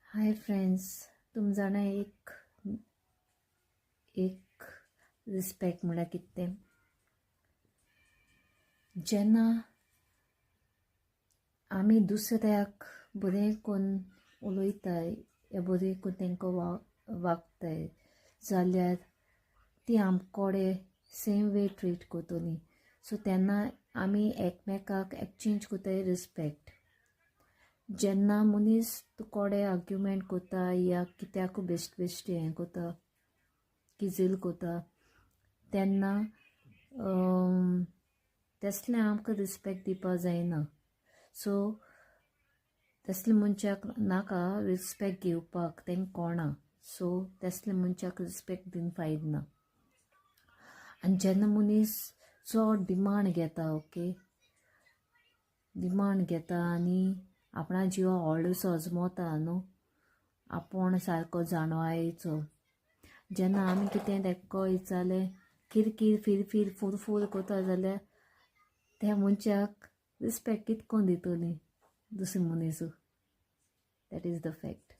Hi friends, तुम जाणा एक एक रिस्पेक्ट म्हळ्यार कितें तें? जेन्ना आमी दुसऱ्याक बरें करून उलयताय या बरें करून तांकां वागताय जाल्यार ती आमचे कडेन सेम वे ट्रीट करतली. सो तेन्ना आमी एकमेकाक एक्सचेंज करताय रिस्पेक्ट. जेन्ना मनीस तुकोडे आर्ग्युमेंट करता या कित्याकूय बेश्ट बेश्टें हें करता, किजील करता, तेन्ना तसलें आमकां रिस्पेक्ट दिवपा जायना. सो तसले मनशाक नाका रिस्पेक्ट घेवपाक, तांकां कोणा. सो तसले मनशाक रिस्पेक्ट दिवन फायद ना. आनी जेन्ना मनीस चड डिमांड घेता, ओके, डिमांड घेता आनी आपणा जिवा व्हडलोसो अजमोता न्हू, आपूण सारको जाणवायेचो, जेन्ना आमी कितें ताका विचारलें, किरकीर फिरफीर फुरफूर करता जाल्यार त्या मनशाक रिस्पेक्ट कितकोन दितली दुसरे मनीस? That is the fact.